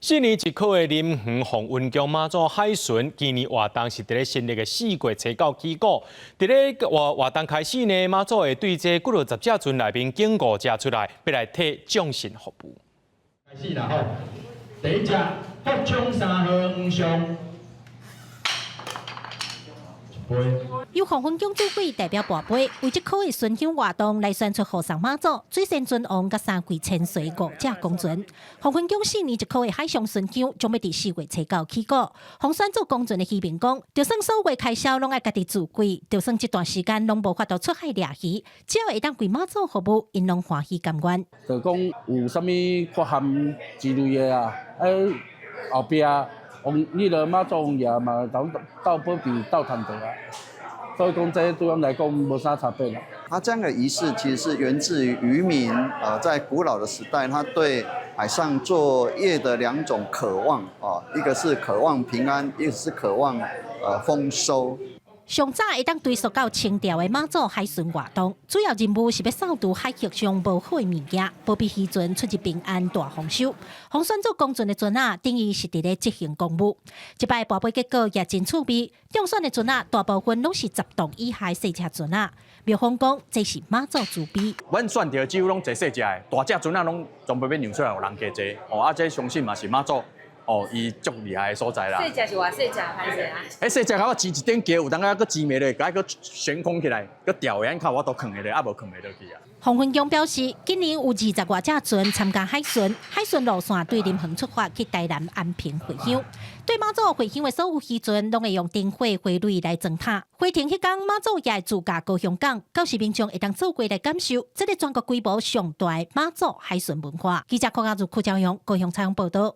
四年一考的林園鳳雲宮媽祖海巡，今年活動是佇咧新曆的4月初九起鼓。佇咧活活動開始呢，媽祖會對這幾落十隻船內面揀五隻出來，欲來替眾神服務。開始啦吼，第一隻福昌三號黃上。由鳳雲宮主鬼代表跋杯，為這考的巡香活動來選出護送媽祖、水仙尊王佮三櫃千歲五隻公船。鳳雲宮四年一考的海上巡香，將欲佇4月初九起鼓。予選做公船的漁民講，就算所有開銷攏愛家己自費，就算這段時間攏無法度出海掠魚，只要會當為媽祖服務，𪜶攏歡喜甘願。就講有啥物缺陷之類的啊，哎後壁王彼个媽祖王爺嘛，鬥鬥保庇鬥趁著啊，所以講這對阮來講無啥差別啦。它這樣的儀式其實是源自於漁民，在古老的時代，他對海上作業的兩種渴望，啊，一個是渴望平安，一個是渴望豐收。上早會當追溯到清朝的媽祖海巡活動，主要任務是欲掃除海域上無好的物件，保庇漁船出入平安大豐收。予選做公船的船仔，等於是佇咧執行公務。這擺跋杯結果也真趣味，中選的船仔大部分攏是10棟以下細隻船仔。廟方講這是媽祖慈悲。阮選著只有攏坐細隻的，大隻船仔攏全部欲讓出來予人家坐。哦，啊，這相信嘛是媽祖。哦，伊足厲害的所在啦。細隻是偌細隻，歹勢啊？彼細隻較前一頂橋，有當仔閣尖的咧，共伊閣懸空起來，閣吊的，較有法度囥會咧，啊無囥袂落去啊。鳳雲宮表示，今年有20外隻船參加海巡，海巡路線對林園出發去台南安平回鄉。對媽祖回鄉的所有漁船，攏會用燈火花蕊來裝塔。回程彼工，媽祖也會駐駕高雄港，到時民眾會當做伙來感受這个全國規模上大的媽祖海巡文化。記者郭家如、柯昭勇高雄採訪報導。